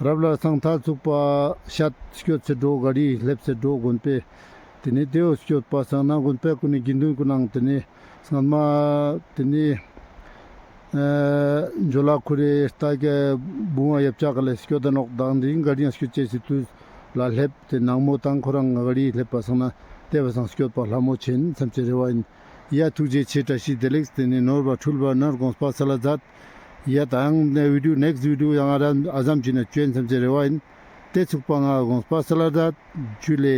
རབ་ལ་སང་ཐལ་ཚུགས་པ་ཤད་སྐྱོད་ཚེ་འགྲོ་ག་རི་སླེབས་ཚེ་འགྲོ་དགོན་པའི་དེ་ནི་དེའོ་སྐྱོད་པ་སང་ན་དགོན་པའི་ཀུན་ནི་དགེ་འདུན་ཀུན་ནང་དེ་ནི་སྔན་མ་དེ་ནི་ཨ་འཇོ་ལ་ཁུ་རེ་ལྟ་གེ་བུང་བ་ཡབ་ཅག་ག་ལེ་སྐྱོད་ད་ནོག་དང་དེ་རིང་ག་རི་ཡང་སྐྱོད་ཅེས་སི་དུས་ལ་སླེབས་ཏེ་ནང་མོ་དང་ཁོ་རང་ག་རི་སླེབས་པ་སང་ན་དེ་བ་སང་སྐྱོད་པ་ལྷ་མོ་ཆེན་སེམས་ཅན་རེ་བ་ཡིན། ཡ་ཐུགས་རྗེ་ཆེ་བཀྲ་ཤིས་བདེ་ལེགས། དེ་ནི་ནོར་བ་འཁྲུལ་བ་ནར་དགོངས་པ་སལ་ལ་མཛད། ཡ་ད་ཡང་ནེ་བི་ཌིའོ་ནེགསི་ཊི་བི་ཌིའོ་ཡང་ཨ་རམ་ཨ་ཟམ་ཅི་ན་ཅོ་ཡིན་སེམས་ཅན་རེ་བ་ཡིན། དེ་ཚུགས་པ་ང་དགོངས་པ་སལ་ལ་མཛད། ཇུ་ལེ།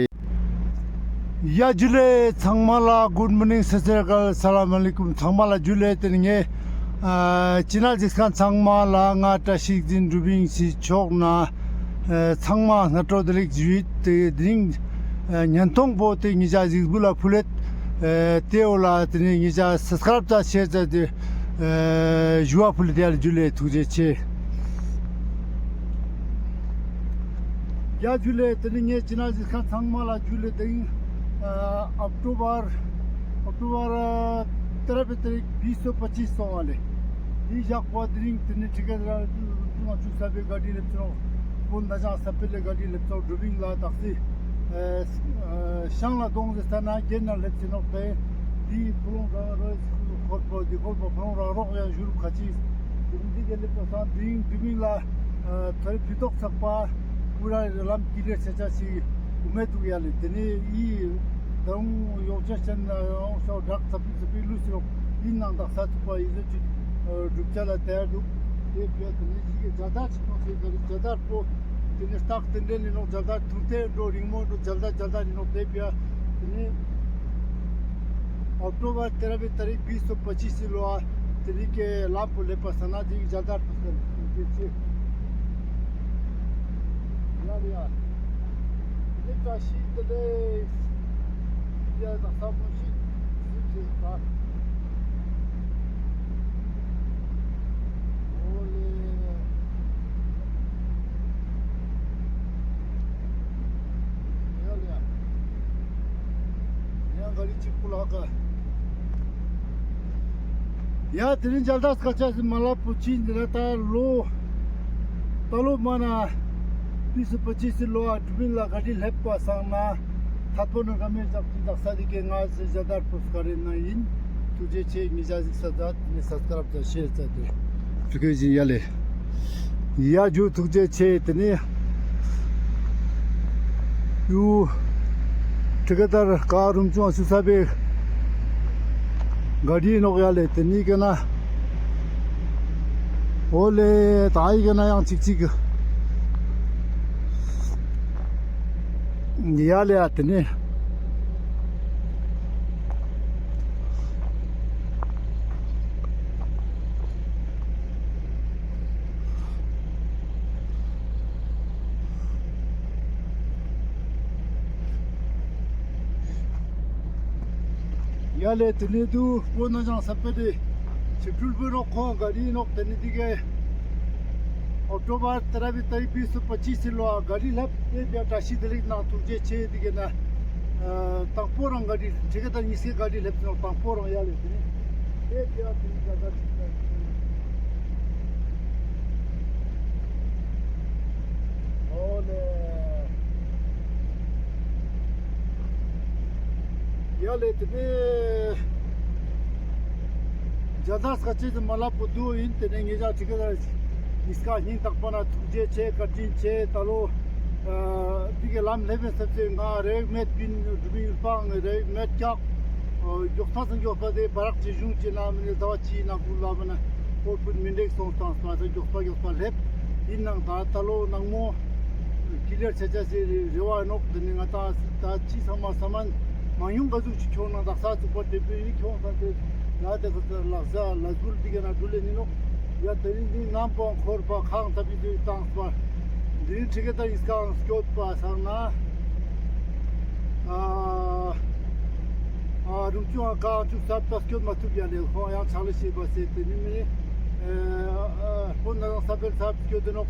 ཡ་ཇུ་ལེ་ཚང་མ་ལ་གུཌ་མོར་ནིང་སད་སི་རི་ཨ་ཀལ་ས་ལམ་ཨ་ལེ་ཀུམ། ཚང་མ་ལ་ཇུ་ལེ། དེ་ནི་ངས་ཨ་ཅི་ན་ལ་གཟིགས་མཁན་ཚང་མ་ལ་ང་བཀྲ་ཤིས་འཛིན་གྲུབ་ཡིན་སི་ཕྱོགས་ན་ཨ་ཚང་མ་སྔ་དྲོ་བདེ་ལེགས་ཞུ་ཡིན། དེ་རིང་ཨ་བརྙན་ཐུང་པོ་དེ་ཉེ་ཞ་གཟིགས་འབུལ་ལ་ཕུལ་ལེད། ཨ་དེའོ་ལ་དེ་ནི་ཉེ་ཞ་སབ་སི་ཀ་རབ་ཙ་ཤེར་ཙ་དེ་ ཨེ་ཞུ་བ་ཕུལ་ཏེ་ཡ་ལེ། ཇུ་ལེ། ཐུགས་རྗེ་ཆེ། ཡ་ཇུ་ལེ། ཏེ་ནེ་ངའི་ཅི་ན་ཟིག་ཁ་ཚང་མ་ལ་ཇུ་ལེ། དེ་རིང་ཨ་ཨོག་ཊོ་བར་ཨོག་ཊོ་བར་ཨ་ཏེ་ར་བེ་ཏ་རིག་བིས་སོ་པ་ཅིས་སོང་བ་ལེ། འི་ཞག་པོ་དེ་རིང་ཏེ་ནེ་ཁྲི་ཀ་ར་ཏུ་ང་ཆུ་ས་བེ་ག་ཌི་ལེབ་ཚོ་པོ་ན་ཅང་ས་བེ་ལེ་ག་ཌི་ལེབ་ཚོ་ཌུ་བིང་ལ་ཏག་སི་ཨ་ཤང་ལ་དོང་ཟེ་ས་ན་གྱེན་ན་ལེབ་ཚེ་ནོག་ཏེ། འི་ཕུ་ལུང་ར་རོས་ཁོར་པོ་འི་ཁོར་པོ་ཕུ་ལུང་ར་རོག་ཡང་ཞུ་རུ་ཁ་ཅིག་དེ་རིང་འི་གེ་ལེབ་པ་སང་དེ་རིང་ཌུ་བིང་ལ་ཨ་ཐོ་རེ་ཕི་ཏོག་ཚག་པ་པུ་ར་ལམ་ཀི་ལེར་ཆ་ཆ་ཞིག་འུ་མེད་དུག་ཡ་ལེ། ཏེ་ནེ་འི་ད་རུང་ཡོག་ཆ་ཅན་ཡོག་ཆ་བྲག་ཚ་པིག་ཚ་པིག་ལུས་སི་རོག་འི་ནང་དག་ས་ཚུགས་པ་འི་ཟོ་ཅིག་གྲུབ་ཆ་ལ་ཏེ་ཡ་དུག། ཏེ་བྱས་ཏེ་ནེ་ཞིག་གི་ཇ་དར་ཅིག་ཐོང་སེ་ག་རི་ཇ་དར་པོ་ཏེ་ནེ་སྟག་ཏན་ཏན་ལི་ནོག། ཇ་དར་ཐུང་ཏེ་འགྲོ་རིང་མོ་འགྲོ་ཇ་དར་ཇ་དར་ལི་ནོག། ཏེ་བྱས་ཏེ་ནེ་ཨོག་ཊོ་བར་ཏེ་ར་བེ་ཏ་རིག་བིས་སོ་པ་ཅིས་སི་ལོ་ཨ་ཏེ་རིང་གི་ལམ་པོ་ལེབ་པ་སང་ན་ཏེ་ཇ་དར་ཐུང་ཏེ་ལེ་ཏེ་ཅི་ཡ་ལེ་ཡ། ཏེ་ནེ་བཀྲ་ཤིས་བདེ་ལེགས། ཡ་ད་ས་མོ་ཞིག་ཟིག་ཟིག་ད། ཨོ་ལེ། ཡ་ལེ་ཡ། ཡང་ག་རི་ཅིག་པུ་ལ་ཀ། ཡ་དེ་རིང་ཇ་དར་སྐད་ཆ་ཟིག་མ་ལབ་པོ་ཅི་འདི་ན་ད་ལོ། ད་ལོ་མ་ན་བིས་སོ་པ་ཅིས་སི་ལོ་ཨ་ཌུ་བིང་ལ་ག་རི་ལེབ་པ་སང་ན་ཐད་པོ་ན་ག་མེད་ཅག་ཅི་ཅག་ས་དེ་གའི་ང་ཟེར་ཇ་དར་པོ་སྐད་རེ་ན་ཡིན། ཐུགས་རྗེ་ཆེ། ཉེ་ཞ་གཟིགས་ས་ད་ནི་སབ་སི་ཀ་རབ་ད་ཤེར་ད་དེ་ཕི་ཀེ་ཞིག་ཡ་ལེ། ཡ་ཇུ་ཐུགས་རྗེ་ཆེ། དེ་ནེ་ཡུ་ཁྲི་ཀ་དར་ཀ་རུམ་ཆུང་སུ་ས་བེ་ག་རི་ནོག་ཡ་ལེ། དེ་ནེ་ག་ན་ཨོ་ལེ་ད་ཨི་ག་ན་ཡང་ཅིག་ཅིག་ཡ་ལེ་ཡ་དེ་ནེ། ཡ་ལེ་དེ་ནེ་དུ་པོ་ན་ཅང་ས་བེ་དེ་ཆིབས་སྤྲུལ་པོ་ནོག། ཁོང་ག་རི་ནོག། དེ་ནེ་དེ་གའི་ཨོག་ཊོ་བར་ཏ་ར་བེ་ཏ་རིག་བིས་སོ་པ་ཅིས་སི་ལོ་ཨ་ག་རི་ལེབ། དེ་བྱས་བཀྲ་ཤིས་བདེ་ལེགས་ནང་ཐུགས་རྗེ་ཆེ། དེ་གའི་ན་ཨ་དང་པོ་རང་ག་རི་ཁྲི་ཀ་དར་ཉིས་ཀའི་ག་རི་ལེབ་ནོག། དང་པོ་རང་ཡ་ལེ་དེ་ནེ་དེ་བྱས་དེ་ནེ་ད་ད་ཅིག་ད། ཨོ་ལེ། ཡ་ལེ་དེ་ནེ་ཇ་དར་སྐད་ཆ་ཟིག་མ་ལབ་པོ་དུ་ཡིན། དེ་ནེ་ཉེ་ཞ་ཁྲི་ཀ་དར་ཉིས་ཀ་སྙིང་ཐག་པ་ན་ཐུགས་རྗེ་ཆེ། བཀའ་དྲིན་ཆེ། ད་ལོ་ཨ་འི་གའི་ལམ་ལེབ་པའི་སབ་སེ་ང་རེ་མེད་པིན་འགྲུ་བིང་ཡུལ་པའང་རེ་མེད་ཀྱག། མགྱོགས་པ་སང་མགྱོགས་པ་དེ་བ་རག་ཅིག་གཞུང་ཅིག་ན་མི་ནི་ཟླ་བ་ཅིག་ནང་ཁུལ་ལ་མ་ན་ཨོ་ཕུད་མི་འགྲིག་སོང་སྟངས་པ་སང་མགྱོགས་པ་མགྱོགས་པ་ལེབ། ཡིན་ནའང་ད་ད་ལོ་ནང་མོ་ཀི་ལེར་ཆ་ཆ་སི་རེ་བ་ནོག། དེ་ནེ་ང་ད་ད་ཅི་ཚང་མ་ས་མན་མང་ཉུང་ག་ཟུག་ཅིག་ཁྱོང་ན་དག་ས་ཚུགས་པ་དེ་བོ་ཡིན་ཁྱོང་ས་དེ་ལ་དེ་ག་ལག་ཟ་ལ་ཟུལ་དེ་ག་ན་འགྲུལ་ལེ་ནི་ནོག། ཡ་དེ་རིང་འི་ནམ་པོ་འཁོར་པ་ཁང་ཐབ་ཡི་དུས་བཏང་པ། དེ་རིང་ཁྲི་ཀ་དར་ཉིས་ཀའང་སྐྱོད་པ་སང་ན། ཨ་ཨ་རུམ་ཆུང་ཨ་ཀ་ཅུག་ས་ད་སྐྱོད་མ་ཐུབ་ཡ་ལེ། ཁོང་ཡང་ཆག་ལས་ཤེས་པ་སེ་དེ་ནི་མི་ཨ་ཨ་ཁོང་ན་ས་བེལ་ས་སྐྱོད་དེ་ནོག།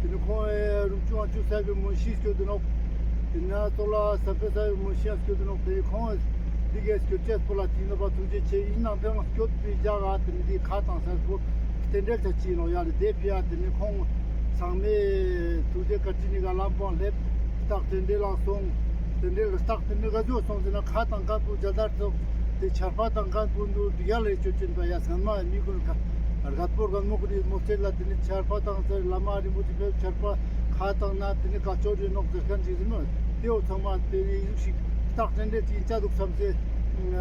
དེ་ནི་ཁོང་ཨ་རུམ་ཆུང་ཨ་ཅུག་ས་བེལ་མོན་ཤི་སྐྱོད་དེ་ནོག། དེ་ན་ཙོ་ལ་ས་བེལ་ས་བེལ་མོན་ཤི་ཡང་སྐྱོད་དེ་ནོག། དེ་ཁོང་འི་གའི་སྐྱོད་ཅེས་པོ་ལ་དེ་ནི་བ་ཐུགས་རྗེ་ཆེ། ཡིན་ནའང་དེ་རང་སྐྱོད་པའི་རྒྱ་ག་དེ་ནི་དེ་ཁ་དང་ས་བེལ་རྟེན་འབྲེལ་ཆ་ཅི་ནོག་ཡ་ལེ། དེ་ཕི་ཡ་དེ་ནི་ཁོང་ཚང་མས་ཐུགས་རྗེ་བཀའ་དྲིན་ནི་ག་ལམ་པོ་ལེབ། སྟག་རྟེན་འབྲེལ་ལ་སོང་། རྟེན་འབྲེལ་སྟག་རྟེན་འབྲེལ་ག་ཟུག་སོང་ཟེར་ན་ཁ་དང་ཀན་པོ་རྒྱ་དར་ཚོགས་དེ་ཆར་པ་དང་ཀན་པོ་འདུ་ཡ་ལེ་ཅོ་ཅན་པ་ཡ་སྔན་མ་མི་ཀུན་ཁ་རྒད་པོ་རྒད་མོ་ཀུན་ནི་མོ་ཚེ་ལ་དེ་ནི་ཆར་པ་དང་ཚེ་བླ་མ་རིན་པོ་ཆེ་ཕེབས་ཆར་པ་ཁ་དང་ན་དེ་ནི་ཀ་ཅོ་རི་ནོག་ཟེར་ཁན་ཅིག་ཟེར་ནོག། དེ་འོ་ཚང་མ་དེ་ནི་ཡུག་ཤིག་སྟག་རྟེན་འབྲེལ་ཅིག་ཡིན་ཆ་འདུག་བསམ་སེ།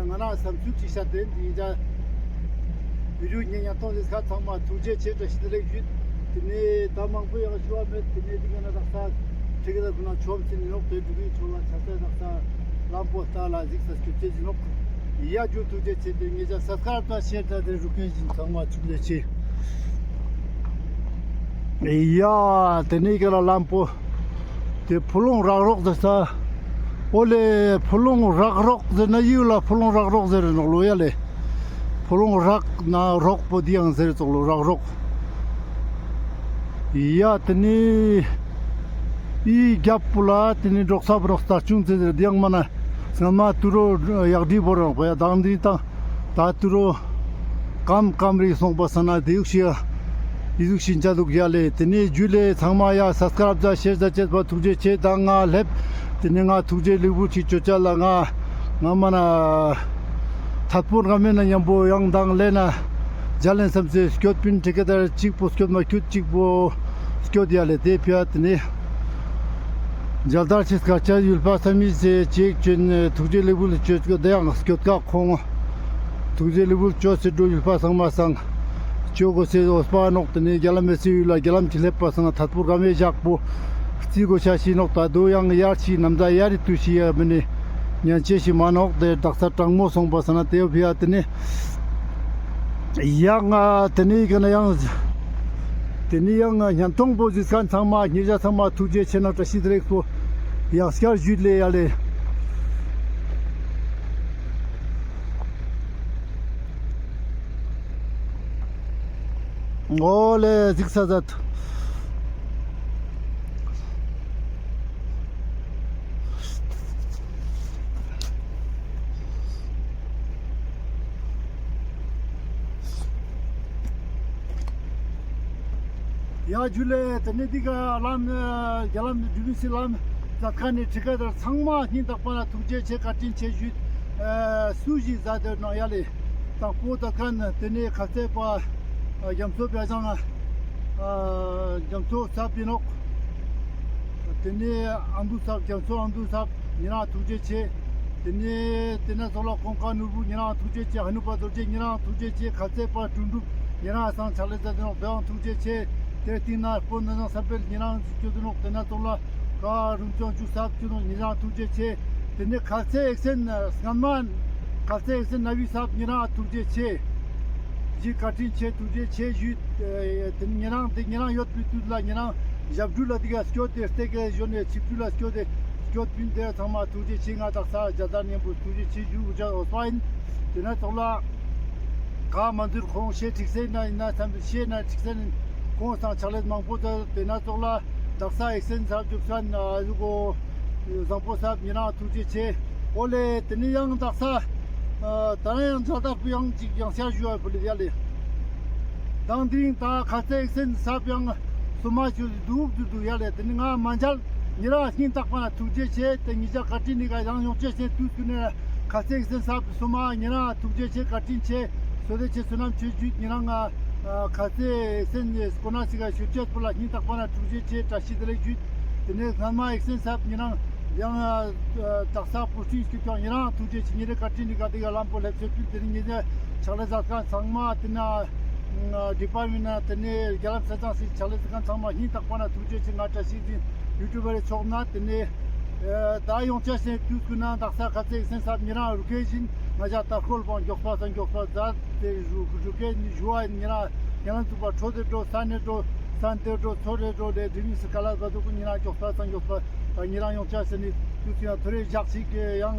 ང་ན་བསམ་ཚུལ་ཅིག་ཤར་ཏེ་འདི་ཡིན་ཆ། བི་ཌིའོ་ཉན་ཡང་གཏོང་ཟེར་ཁ་ཚང་མ་ཐུགས་རྗེ་ཆེ་བཀྲ་ཤིས་བདེ་ལེགས་ཞུ། དེ་ནས་ད་མང་པོ་ཡང་ཞུ་བ་མེད། དེ་ནས་འདི་ག་ན་དག་ས་ཁྲི་ཀ་དར་ཁོ་ན་ཆོམ་ཟིན་ནོག། དེ་འགྲུ་གིན་ཆོ་ལ་ཆ་ས་དག་ས་ལམ་པོ་ལྟ་ལ་གཟིགས་ས་སྐྱོད་ཅེས་ཟིན་ནོག། ཡ་ཇུ་ཐུགས་རྗེ་ཆེ། དེ་ངེད་ཅག་སབ་སི་ཀ་རབ་དང་ཤེར་དང་དེ་རུ་ཁེ་ཞིན་ཚང་མ་ཐུགས་རྗེ་ཆེ། ཡ་དེ་ནས་ཀ་ལ་ལམ་པོ། དེ་ཕུ་ལུང་རག་རོག་ཟེར་ས། ཨོ་ལེ་ཕུ་ལུང་རག་རོག་ཟེར་ན་ཡུལ་ལ་ཕུ་ལུང་རག་རོག་ཟེར་རེ་ནོག་ལོ་ཡ་ལེ། ཕོ་ལོང་རག་ན་རོག་པོ་འདི་ཡང་ཟེར་ཙོགས་ལོ་རག་རོག། ཡ་ཏེ་ནེ་འི་རྒྱབ་པོ་ལ་ཏེ་ནེ་འབྲོག་ས་པོ་རོག་སྟར་ཆུང་ཙེ་ཟེར་འདི་ཡང་མ་ན་སྔ་མ་ཏུ་རོ་ཡག་སྒྲིག་བོར་རང་པ་ཡ་དང་འདི་དང་ད་ཏུ་རོ་ཀམ་ཀམ་རིག་སོང་པ་ས་ན་དེ་ཡུག་ཤི་ཡ་ཡི་ཟུག་ཤིན་ཅ་དུག་ཡ་ལེ། ཏེ་ནེ་ཇུ་ལེ་ཚང་མ་ཡ་སབ་སི་ཀ་རབ་ཛད་ཤེར་ཛད་ཅེས་པ་ཐུགས་རྗེ་ཆེ། ད་ང་ལེབ། ཏེ་ནེ་ང་ཐུགས་རྗེ་ལེགས་འབུལ་ཅིག་ཅོ་ཅ་ལ་ང་ང་མ་ན་ཐད་པོ་རང་མེད་ན་ཉམ་པོ་ཡང་དང་ལེ་ན་ཇ་ལེན་སམ་སེ་སྐྱོད་པིན་ཁྲི་ཀ་དར་ཅིག་པོ་སྐྱོད་མ་ཁྱུད་ཅིག་པོ་སྐྱོད་ཡ་ལེ། ཏེ་ཕི་ཡ་ཏེ་ནེ་ཇལ་དར་ཆེ་སྐར་ཆ་ཡུལ་པ་ས་མི་ཟེ་ཅིག་ཅོན་ཐུགས་རྗེ་ལེགས་འབུལ་ཅོ་ཅོ་དེ་ཡང་སྐྱོད་ཀ་ཁོང་ཐུགས་རྗེ་ལེགས་འབུལ་ཅོ་སེ་འགྲོ་ཡུལ་པ་ཚང་མ་སང་ཅོ་གོ་སེ་འོས་པ་ནོག། ཏེ་ནེ་རྒྱ་ལམ་མེ་སི་ཡུལ་ལ་རྒྱ་ལམ་ཅིག་ལེབ་པ་སང་ཐད་པོ་ག་མེ་ཞག་པོ་རྩི་གོ་ཤ་ཤི་ནོག། ད་དོ་ཡང་ཡར་ཅིག་ནམ་ཟླ་ཡར་རི་ཏུ་ཤི་ཡ་མི་ནེ་ཉན་ཅེ་ཤི་མ་ནོག། ཏེ་དག་ས་གྲང་མོ་སོང་པ་སང་ན་ཏེ་བོ་ཕི་ཡ་ཏེ་ནེ་ཡང་ཏེ་ནེ་ག་ན་ཡང་ཏེ་ནེ་ཡང་ཉན་ཐོང་པོ་ཟིག་ཁན་ཚང་མ་ཉེ་ཞ་ཚང་མ་ཐུགས་རྗེ་ཆེ་ན་བཀྲ་ཤིས་བདེ་ལེགས་པོ་ཡང་སྐྱར་ཞུས་ལེ་ཡ་ལེ། འོ་ལེ་གཟིགས་ས་ཟད། ཡ་ཇུ་ལེ། ཏེ་ནེ་འདི་ག་ལམ་རྒྱ་ལམ་ཇུ་ལི་སི་ལམ་ཛད་ཁན་ནི་ཁྲི་ཀ་དར་ཚང་མ་སྙིང་ཐག་པ་ན་ཐུགས་རྗེ་ཆེ་བཀའ་དྲིན་ཆེ་ཞུས། སུ་ཞིག་ཟ་དེ་ནང་ཡ་ལེ། དང་པོ་ད་ཁན་ཏེ་ནེ་ཁ་ཚེ་པ་རྒྱ་མཚོ་བྱ་ཞང་རྒྱ་མཚོ་སབ་པིན་ནོག། ཏེ་ནེ་ཨ་མདོ་སབ་རྒྱ་མཚོ་ཨ་མདོ་སབ་ཉེ་རང་ཐུགས་རྗེ་ཆེ། ཏེ་ནེ་ཏེ་ན་ཙོགས་ལ་ཀོང་ཀ་ནོར་བུ་ཉེ་རང་ཐུགས་རྗེ་ཆེ། ཧ་ནུ་པ་རྡོ་རྗེ་ཉེ་རང་ཐུགས་རྗེ་ཆེ། ཁ་ཚེ་པ་ཀྲུང་གྲུབ་ཉེ་རང་སང་ཕྱག་ལས་ཛད་དེ་ནོག། བེ་ཝང་ཐུགས་རྗེ་ཆེ། ཏེ་སྟིང་ན་སྤོ་ན་ནང་སབ་པེལ་ཉེ་རང་ཅོ་དེ་ནོག། ཏེ་ན་ཙོགས་ལ་ཀ་རུང་ཅོང་ཅུ་སབ་ཅོ་དེ་ནོག། ཉེ་རང་ཐུགས་རྗེ་ཆེ། ཏེ་ནེ་ཁ་ཚེ་ཨེག་སེན་སྔན་མ་ཁ་ཚེ་ཨེག་སེན་ན་བི་སབ་ཉེ་རང་ཐུགས་རྗེ་ཆེ། ཞིག་བཀའ་དྲིན་ཆེ་ཐུགས་རྗེ་ཆེ་ཞུས། ཏེ་ཉེ་རང་ཏེ་ཉེ་རང་ཡོད་པའི་དུས་ལ་ཉེ་རང་ཞབས་དྲུང་ལ་འདི་ག་སྐྱོད་དེ་སྟེ་གེ་ཞོན་ནེ་ཆིབས་དྲུང་ལ་སྐྱོད་དེ་སྐྱོད་པིན། ཏེ་ཚང་མ་ཐུགས་རྗེ་ཆེ། ང་དག་ས་རྒྱ་དར་ཉན་པོ་ཐུགས་རྗེ་ཆེ་ཞུ་འོ་ཅ་འོས་པ་ཨིན། ཏེ་ན་ཙོགས་ལ་ག་མ་འདུར་ཁོང་ཤེ་ཁྲིག་སེ་ན་ཨིན་ན་ཚམ་ཤེ་ན་ཁྲིག་སེ་ན་ཁོང་སང་ཕྱག་ལས་མང་པོ་ཏེ་ན་ཙོགས་ལ་དག་ས་ཨེག་སེན་སབ་ཇུག་སན་ཨ་ཟུག་གོ་བཟང་པོ་སབ་ཉེ་རང་ཐུགས་རྗེ་ཆེ། འོ་ལེ། ཏེ་ནེ་ཡང་དག་ས་ཨ་ད་ན་ཡང་ཇལ་དར་པོ་ཡང་ཅིག་ཡང་ཤར་ཞུ་བ་ཕུལ་ཡ་ལེ། དང་དེ་རིང་ད་ཁ་ཚེ་ཨེག་སེན་སབ་ཡང་སོ་མ་ཞུ་དུག་དུག་དུག་ཡ་ལེ། ཏེ་ནེ་ང་མ་མཇལ་ཉེ་རང་སྙིང་ཐག་པ་ན་ཐུགས་རྗེ་ཆེ། ཏེ་ཉེ་ཞ་བཀའ་དྲིན་ནི་ག་ཡང་ཡོང་ཅེས་ཤེས་དུས་ཀུན་ནེ་ཁ་ཚེ་ཨེག་སེན་སབ་སོ་མ་ཉེ་རང་ཐུགས་རྗེ་ཆེ་བཀའ་དྲིན་ཆེ། བསོད་བདེ་ཆེ་བསོད་ནམས་ཆེ་ཞུས། ཉེ་རང་ང་ཁ་ཚེ་ཨེག་སེན་ནི་སྐོར་ན་ཞིག་ག་ཞུ་ཅེས་པོ་ལ་སྙིང་ཐག་པ་ན་ཐུགས་རྗེ་ཆེ་བཀྲ་ཤིས་བདེ་ལེགས་ཞུས། ཏེ་ནེ་སྔན་མ་ཨེག་སེན་སབ་ཉེ་རང་ཡང་དག་ས་པོ་སི་ཊིང་སྐྱོད་ཀྱང་ཉེ་རང་ཐུགས་རྗེ་ཆེ། ཉེ་རང་བཀའ་དྲིན་ནི་ག་དེ་ག་ལམ་པོ་ལེབ་ཆེ་ཕུལ། ཏེ་ནེ་ཉེ་རང་ཕྱག་ལས་མཛད་ཁན་ཚང་མ་ཏེ་ན་ཌི་པཱར་མེན་ཊ་ན་ཏེ་ནེ་རྒྱ་ལམ་ས་ཅང་སི་ཕྱག་ལས་མཛད་ཁན་ཚང་མ་སྙིང་ཐག་པ་ན་ཐུགས་རྗེ་ཆེ། ང་བཀྲ་ཤིས་ཟིན་ཡུ་ཊུབ་པར་ཚོགས་ན་ཏེ་ནེ་ད་ཡོང་ཆ་སེ་དུས་ཀུན་ན་དག་ས་ཁ་ཚེ་ཨེག་སེན་སབ་ཉེ་རང་རུ་ཁེ་བཞིན་ང་ཞ་ད་སྐོར་བང་མགྱོགས་པ་སང་མགྱོགས་པ་ཛད་དེ་རུ་རུ་ཁེ་བཞིན་ཞུ་བ་ཉེ་རང་ཉེ་རང་ཚུགས་པ་འཕྲོ་དེ་འགྲོ་ས་ནེ་འགྲོ་ས་དེ་འགྲོ་ཚོ་རེ་འགྲོ་ལེ་དྲི་མི་སི་ཀ་ལ་བ་དུ་ཀུན་ཉེ་རང་མགྱོགས་པ་སང་མགྱོགས་པ་ད་ཉེ་རང་ཡོང་ཆ་སེ་ནི་དུས་ཀུན་ན་ཐོ་རེ་ཞག་ཞིག་ཡང་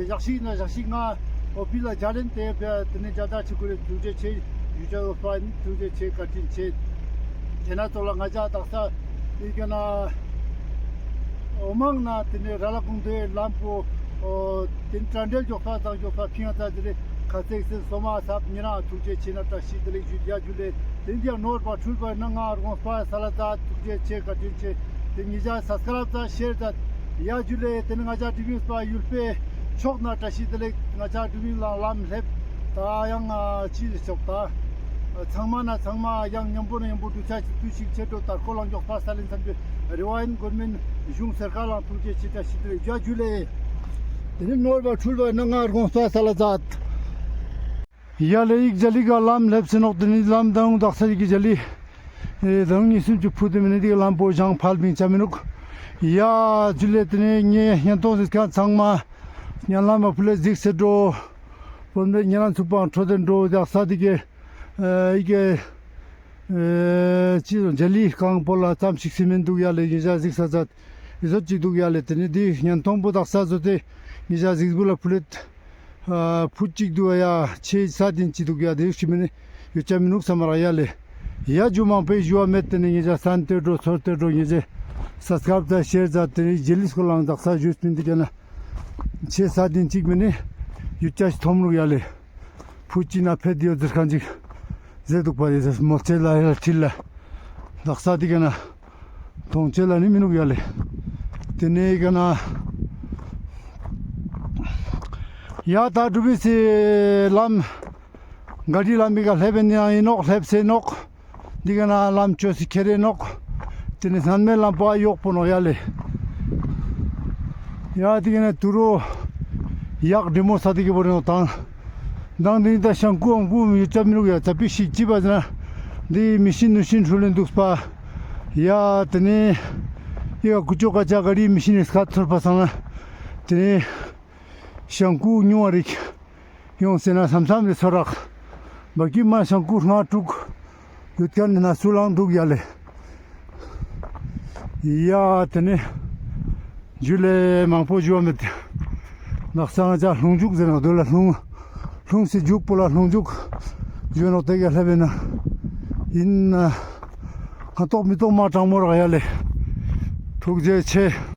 ཞག་ཞིག་ན་ཞག་ཞིག་ང་འོ་ཕི་ལ་ཇལ་ལེན་ཏེ་ཏེ་ནེ་ཇལ་དར་ཆེ་ཁུ་རེ་ཐུགས་རྗེ་ཆེ་ཡུ་ཅ་འོས་པ་ཐུགས་རྗེ་ཆེ་བཀའ་དྲིན་ཆེ། ཏེ་ན་ཙོགས་ལ་ང་ཞ་དག་ས་ཡི་གེ་ན་འོ་མང་ན་ཏེ་ནེ་ར་ལ་ཀུང་ཏེ་ལམ་པོ་འོ་ཏེ་ནེ་ཏྲ་འདྲེལ་མགྱོགས་པ་སང་མགྱོགས་པ་ཕིང་ང་ཙ་ཏེ་ནེ་ཁ་ཚེག་སེ་སོ་མ་སབ་ཉེ་རང་ཐུགས་རྗེ་ཆེ་ན་བཀྲ་ཤིས་བདེ་ལེགས་ཞུ་རྒྱ་ཇུ་ལེ། ཏེ་ནེ་ནོར་བ་འཁྲུལ་བ་སྣང་ང་རོང་སྤ་ས་ལ་ཙ་ཐུགས་རྗེ་ཆེ་བཀའ་དྲིན་ཆེ། ཏེ་ཉེ་ཞ་སབ་སི་ཀ་རབ་ཙ་ཤེར་ཙ་ཡ་ཇུ་ལེ། ཏེ་ནེ་ང་ཞ་དྲི་བིན་སྤ་ཡུལ་པེ་ཕྱོགས་ན་བཀྲ་ཤིས་བདེ་ལེགས། ང་ཞ་དྲི་བིན་ལ་ལམ་ལེབ་ད་ཡང་ཅི་ཕྱོགས་ད་ཚང་མ་ན་ཚང་མ་ཡང་མཉམ་པོ་ན་མཉམ་པོ་འདུ་ཆ་ཅིག་དུས་ཤིག་ཆེད་དུ་དར་ཁོ་ལང་མགྱོགས་པ་ས་ལེན་ཚན་པའི་རེ་བ་ཡིན། གོར་མེན་གཞུང་སར་ཀར་ལང་ཐུགས་རྗེ་ཆེ་བཀྲ་ཤིས་བདེ་ལེགས་ཡ་ཇུ་ལེ། ཏེ་ནེ་ནོར་བ་འཁྲུལ་བ་སྣང་ང་རོང་སྤ་ས་ལ་ཙ། ཡ་ལེ་ཡིག་ཇ་ལི་ག་ལམ་ལེབ་སེ་ནོག། ཏེ་ནེ་ལམ་དང་དག་ས་ཡིག་གི་ཇ་ལི་ཨེ་དང་ཉིས་སུམ་ཅུ་ཕུ་ཏེ་མེ་ནེ་ཏེ་ག་ལམ་པོ་ཞང་ཕལ་བིང་ཆ་མི་ནུག། ཡ་ཇུ་ལེ། ཏེ་ནེ་ངའི་ཉན་ཐོང་ཟིག་ཁན་ཚང་མ་ཉན་ལམ་མ་ཕུ་ལེ་གཟིགས་སེ་འགྲོ། པོ་མེ་ཉན་ལམ་ཚུགས་པའང་འཕྲོ་དེ་འགྲོ་དག་ས་ཏེ་གེ་ཨེ་ཡི་གེ་ཨེ་ཅི་ཇ་ལི་རྐང་པོ་ལ་ཙམ་ཞིག་སི་མེན་འདུག་ཡ་ལེ། ཉེ་ཞ་གཟིགས་ས་ཙ་ཨི་ཟོ་ཅིག་འདུག་ཡ་ལེ། ཏེ་ནེ་ཏེ་ཉན་ཐོང་པོ་དག་ས་ཟོ་ཏེ་ཉེ་ཞ་གཟིགས་བུ་ལ་ཕུ་ལེ། ཨ་ཕུད་ཅིག་དུག་ཡ། ཆེ་ས་ཏིན་ཅིག་དུག་ཡ། དེ་ཞིག་མེ་ནི་ཡོད་ཆ་མི་ནུག་སམ་རག་ཡ་ལེ། ཡ་ཇུ་མང་པོའི་ཞུ་བ་མེད། ཏེ་ནེ་ཉེ་ཞ་སན་ཏེ་འགྲོ་ཚོར་ཏེ་འགྲོ། ཉེ་ཞ་སབ་སི་ཀ་རབ་ཛད་ཤེར་ཛད། ཏེ་ནེ་ཇེ་ལི་སྐོར་ལ་དག་ས་ཞུས་པིན། ཏེ་ཀ་ན་ཆེ་ས་ཏིན་ཅིག་མེ་ནི་ཡོད་ཆ་ཞིག་ཐོམ་ནུག་ཡ་ལེ། ཕུད་ཅིག་ན་ཕེད་ཡོད་ཟེར་ཁན་ཅིག་ཟེར་དུག་པ། ཡེ་ཟེར་མོ་ཆེ་ལ་ཡ་ཁྲིལ་ལ་དག་ས་ཏེ་ཀ་ན་ཐོང་ཆེ་ལ་ནི་མི་ནུག་ཡ་ལེ། ཏེ་ནེ་ཀ་ན་ཡ་ད་གྲུ་བི་སི་ལམ་ག་རི་ལམ་མི་ཀ་ལེབ་ཨིན་ནོག་ལེབ་སེ་ནོག། འི་ཀ་ན་ལམ་ཅོས་སི་ཁྱེར་རེ་ནོག། ཏེ་ནེ་སྣན་མའེ་ལམ་པོ་ཡོག་པོ་ནོག་ཡ་ལེ། ཡ་ཏེ་ཀ་ན་ཏུ་རོ་ཡག་འདྲེ་མོ་ས་ཏེ་ཀ་བོར་ནོག་ཏང་། མདང་ཏེ་ནེ་ད་ཤང་ཀུ་ཨང་ཀུ་ཡོད་ཆ་མི་ནུག་ཡ། ཙ་པིག་ཞིག་ཅི་བ་ཟེར་ན་འི་མི་ཤིན་ནུ་ཤིན་ཧྲུལ་ལེན་དུག་པ། ཡ་ཏེ་ནེ་འི་ཀ་ཀུ་ཅོ་ཀ་ཅ་ག་རི་མི་ཤིན་ནི་སྐད་ཚོར་པ་སང་ན་ཏེ་ནེ་ཤང་ཀུ་ཉུང་བ་རིག་ཡོང་སེ་ན་སམ་སམ་རེ་ཚོར་རག། བ་ཀི་མ་ཤང་ཀུ་ལྔ་དྲུག་ཡོད་ཁན་ནི་ན་སུ་ལང་དུག་ཡ་ལེ། ཡ་ཏེ་ནེ་ཇུ་ལེ་མང་པོ་ཞུ་བ་མེད། ནག་སང་ཅ་ལྷུང་འཇུག་ཟེར་ནོག། དོ་ལ་ལྷུང་ལྷུང་སེ་འཇུག་པོ་ལ་ལྷུང་འཇུག་ཞུ་ནོག། ཏེ་ཀ་ལེབ་ཨིན་ན་ཨིན་ན་ཁ་ཏོག་མི་ཏོག་མ་གྲང་མོ་རག་ཡ་ལེ། ཐུགས་རྗེ་ཆེ།